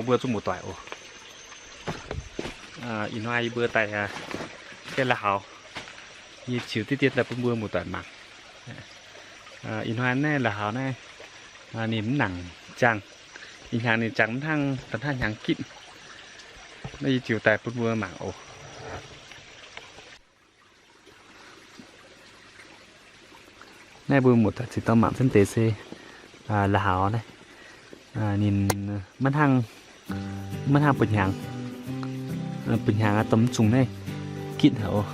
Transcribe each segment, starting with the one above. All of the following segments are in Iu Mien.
Mbuo zuqc muoz-doic oc. Ih hnoi yie mbuo daaih gaeqv la'haux, yie ziux diqv dien daaih bun mbuo muoz-doic mangc. Ih hnoi naaiv la'haux naaiv, ninh mv nangc jangx. Ih hnyangx ninh jangx mv hnangv, da'hnangv hnyangx gitv. Naaiv yie ziux daaih bun mbuo mangc oc. Naaiv mbuo muoz-doic ziouc dorh mangc zunv deix se la'haux naaiv. Ninh maiv hnangv, maiv hnangv buo hnyangx. Buo hnyangx dongh mv zungh naaiv gitv haic oc.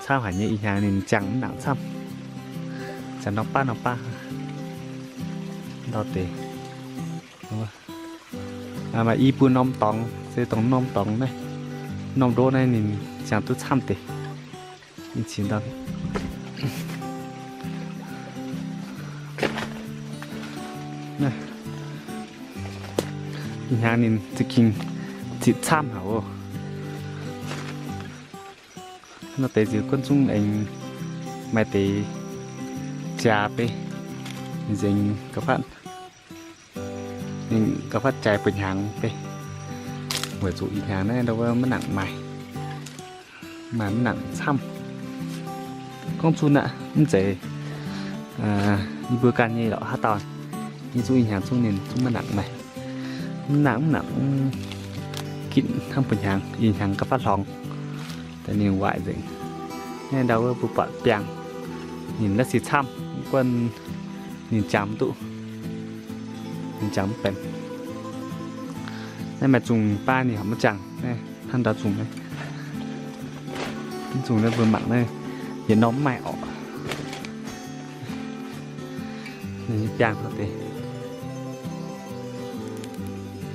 Camv haic nyei, ih hnyangx ninh jangx mv nangc camv. Jangx norm baav norm baav ndau deix. Maaih i buo norm dorngx, se dongh norm dorngx naaiv, norm ndoqv naaiv ninh jangx duqv camv deix. Ninh qiex ndau. Ih hnyangx ninh za'gengh zitc camv haic oc. Nor deix ziouc gunv zungv aengx maaih deix jaax bei, nzengc ga'fatv, ninh ga'fatv jaaix buo hnyangx bei, weic zuqc ih hnyangx naaiv ndau wuov maiv nangc maaih, maaih mv nangc camv. Gorngv zunv aqv, mv zeiz yie mbuo ganh nyei lorqc, haaix dauh nyei zungv ih hnyangx zungv ninh zungv maiv nangc maaih. Mv nangc, mv nangc gitv hnangv buo hnyangx, ih hnyangx ga'fatv hlorngx, daaih ninh waaic nzengc. Naaiv ndau wuov mbuo buatc biangh, ninh la'sic camv, guanh ninh jangx mv duqv, ninh jangx mv benx. Naaiv maaih zungh baav ninh horpc maiv jangx, naaiv hnangv ndau zungh naaiv, mv zungh naaiv mbuo mangc naaiv, yietc norm mv maaih orqc. Biangh deix,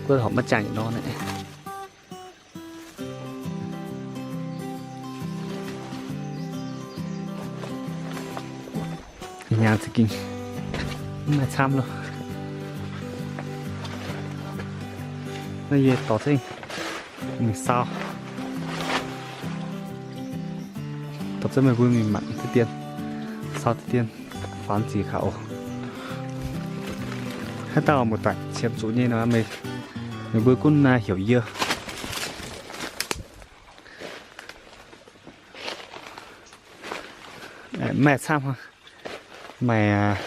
guanh horpc maiv jangx yietc norm naaiv. Ih hnyangx za'gengh mv maaih camv loh. Naaiv yie dorh zengv mingh sau. Dorh zengv meih mbuo mingh mangc diqv dien, sau diqv dien, faaux ziex kaux oc. Haaix dauh muoz-doic qiemx zuqc nyei nor, meih, meih mbuo gunv heuc yie. Maaih camv, maaih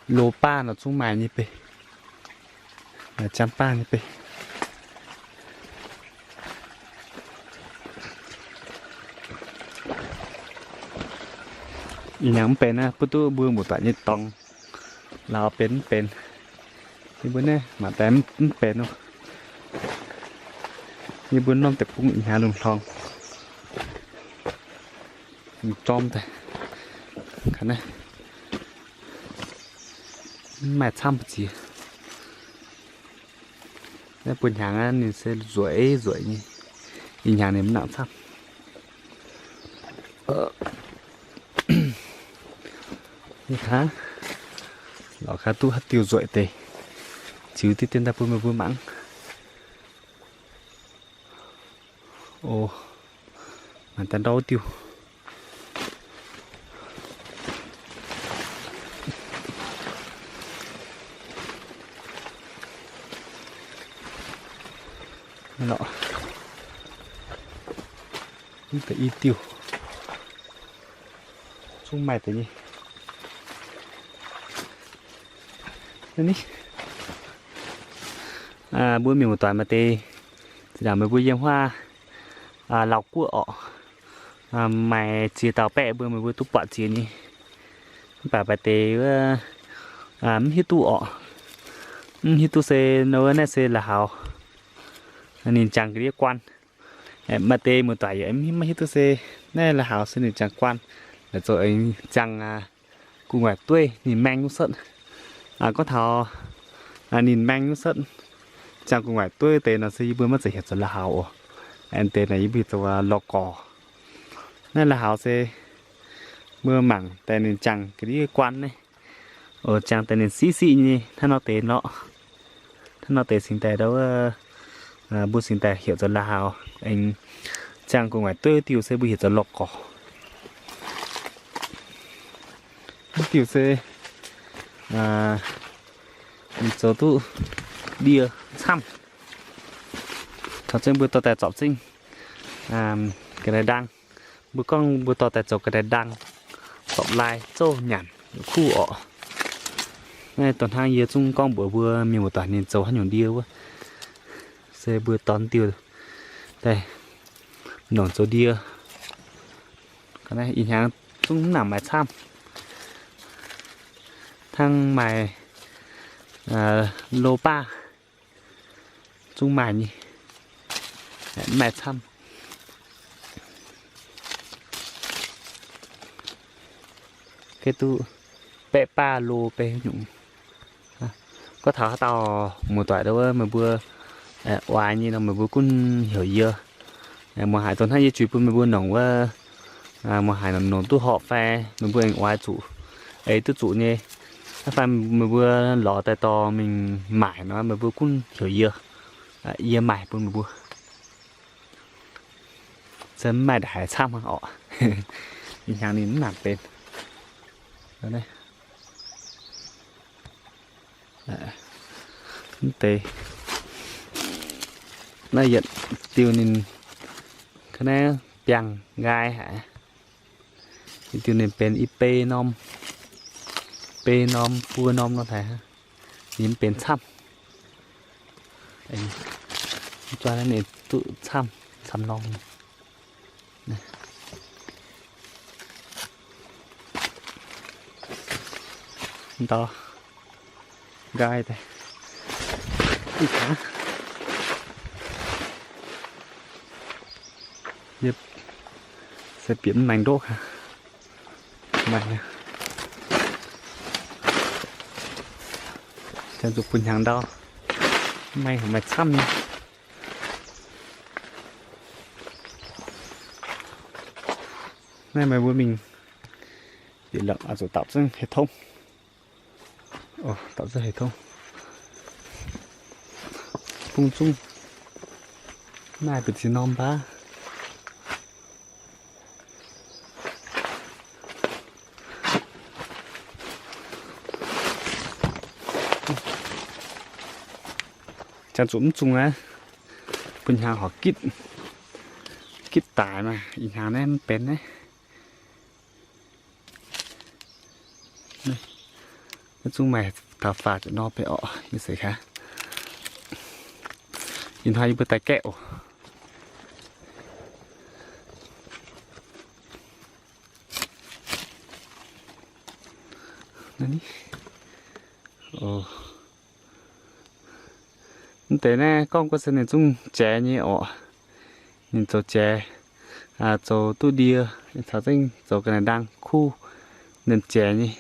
lo baav nor zungv maaih nyei bei, maaih jaan baav nyei bei. Ih hnyangx mv benx naaiv, butv duqv mbuo muoz-doic nyei dorngx, la'haux benx mv benx. Yie mbuo naaiv mangc daaih mv benx oc. Yie mbuo norm deic-bung ih hnyangx lungh hlorngx, lungh jorm daaih, ga'naaiv mv maaih camv mbu'ziex. Naaiv buo hnyangx aqv, ninh se nzueic nzueic nyei. Ih hnyangx ninh mv nangc camv. Ih hnoi lorz gaax duqv haaix diuh nzueic deix, ziux diqv dien daaih bun meih mbuo mangc. O, maaih daaih ndau diuh. Lorqc, mv deix i diuh zungv maaih deix nyei. Mbuo mienh muoz-doic maaih deix zinh ndaangc meih mbuo yiem huaav Lauv Guoqv orqc, maaih ziex dauh baeqv mbuo meih mbuo duqv buatc ziex nyei. Mv baac maaih deix wuov mv hiuv duqv orqc. Mv hiuv duqv se wuov naaiv se la'haux, ninh jangx ga'ndiev guaan. Maaih deix muoz-doic yaac mv hiuv duqv se naaiv la'haux se ninh jangx guaan, laaix zoux aengx jangx gu'nguaaic dueiv ninh maeng nyungc setv. Gorngv taux ninh maeng nyungc setv, jangx gu'nguaaic dueiv deix nor se yie mbuo maiv zeiz heuc zoux la'haux oc. Aengx deix naaic yie mbuo heuc zoux lorh gorc. Naaiv la'haux se mbuo mangc daaih ninh jangx ga'ndiev guaan naaiv, jangx daaih ninh siqv siqv nyei hnangv nor deix lorqc. Hnangv nor deix cingx daaih ndau wuov, mbuo cingx daaih heuc zoux la'haux. Aengx jangx gu'nguaaic dueiv diuh se mbuo heuc zoux lorh gorc. Mv diuh se ninh zoux duqv ndie camv. Taux zengv mbuo dorh daaih zorpc zengv ga'naaiv ndaang. Mbuo gorngv mbuo dorh daaih zoux ga'naaiv ndaang, zorpc lai zouv nyanc kuv orqc. Naaiv dongh hnangv yie zungv gorngv mbuox mbuo mienh muoz-doic ninh zoux haaix nyungc ndie wuov, se mbuo dorh diuh daaih nongc zoux ndie. Ih hnyangx zungv mv nangc maaih camv, hnangv maaih lo baav zungv maaih nyei, mv maaih camv. Ga'duqv baeqv baav lo baeqv nyungc. Gorngv taux haaix dauh muoz-doic wuov, meih mbuo oix nyei nor meih mbuo gunv heuc yie. Muoz-haic dongh hnangv yie juix bun meih mbuo nongc wuov, muoz-haic nongc duqv horpc fai meih mbuo aengx oix zuqc, eix duqv zuqc nyei, fai meih mbuo lorz daaih dorh mingh maaic nor meih mbuo gunv heuc yie, yie maaic bun meih mbuo. Se mv maaih ndaaih haaix camv orqc. Ih hnyangx ninh mv nangc benx. Mv deix naaiv yietc diuh ninh ga'naaiv biangh nqaai haic. Yietc diuh ninh benx i bei norm, bei norm buo norm nor haic, ninh mv benx camv. Zuov naaiv ninh duqv camv camv norm. Ndau nqaai daaih. Yie se bieqc mv maengx ndoqv aqv. Janx zuqc bun hnyangx ndau, mv maengx maaih camv nyei. Naaiv meih mbuo mingh bieqc lorqc, oix zuqc daapc zungv hec tongv. Daapc zungv hec tongv. Bung zungv maaih mbu'ziex norm baav. Janx zuqc mv zungh aqv. Bun hnyangx horpc gitv, gitv daic maah. Ih hnyangx naaiv mv benx naaiv. Naaiv zungv maaih taux faah ziepc norm benx orqc. Yie seix kaav. Ih hnoi yie mbuo daaih gaeqv oc. Mv deix naaiv gorngv guov se ninh zungv jaix nyei orqc. Ninh zoux jaix, zoux duqv ndie, caux zengv zoux ga'naaiv ndaang kuv, ninh jaix nyei.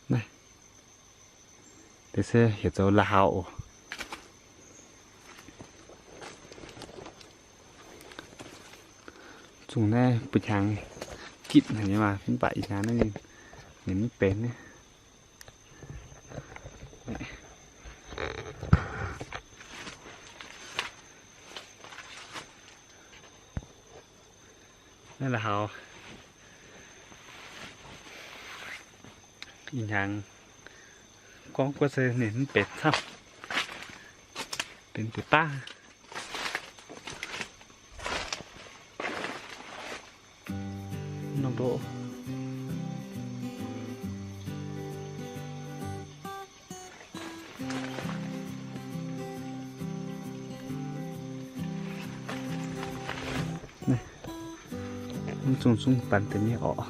Naaiv deix se heuc zoux la'haux oc. Zungh naaiv bun hnyangx gitv haic nyei maah, mv baac ih hnyangx naaiv ninh mv benx. Naaiv la'haux. Ih hnyangx gorngv guov se ninh mv benx camv, benx deix baav. Norm ndoqv. Mv zungh zungv banx deix nyei orqc.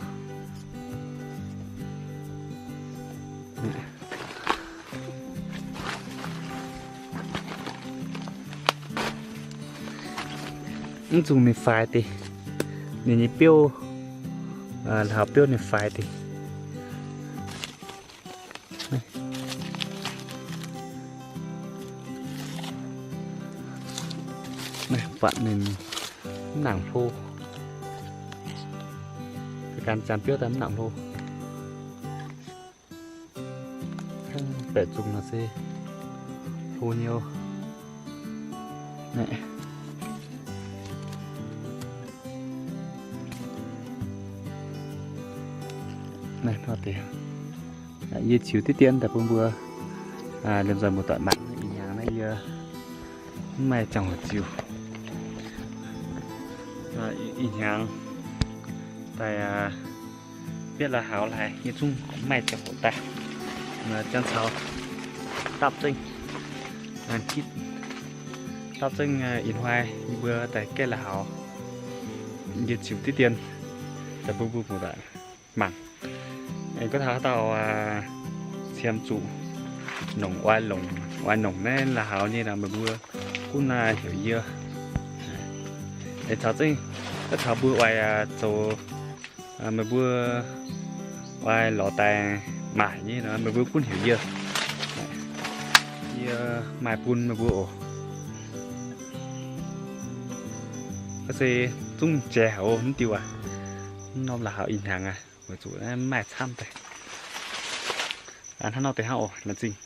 Mv zungh ninh faix deix, ninh nyei biouv, la'haux biouv ninh faix deix. Naaiv buatc ninh mv nangc hlo. Gan janx biouv daaih mv nangc hlo. Hnangv baeqc zungh nor se hlo nyei oc. Naaiv nor deix, yie ziux diqv dien daaih bun mbuo liemh nzoih muoz-doic mangc ih hnyangx. Yie mv maaih ziangh hoc ziux. Ih hnyangx daaih bietv la'haux laaix yie zungv mv maaih ziangh hoc daaih. Janx caux dapv zengv, dapv zengv ih hnoi yie mbuo daaih gaeqv la'haux. Yie ziux diqv dien daaih bun mbuo muoz-doic mangc. Aengx gorngv taux haaix dauh qiemx zuqc nongc oix longc, oix nongc naaiv la'haux nyei nor, meih mbuo gunv heuc yie. Aengx caux zengv, gorngv taux mbuo oix zoux, meih mbuo oix lorz daaih maaic nyei nor, meih mbuo gunv heuc yie. Yie maaih bun meih mbuo oc. Ga'se zungv jiex haic oc, mv diuh aac. Mv norm la'haux ih hnyangx aac, weic zuqc mv maaih camv daaih. Hnangv nor deix hnangv oc, laengz zingh.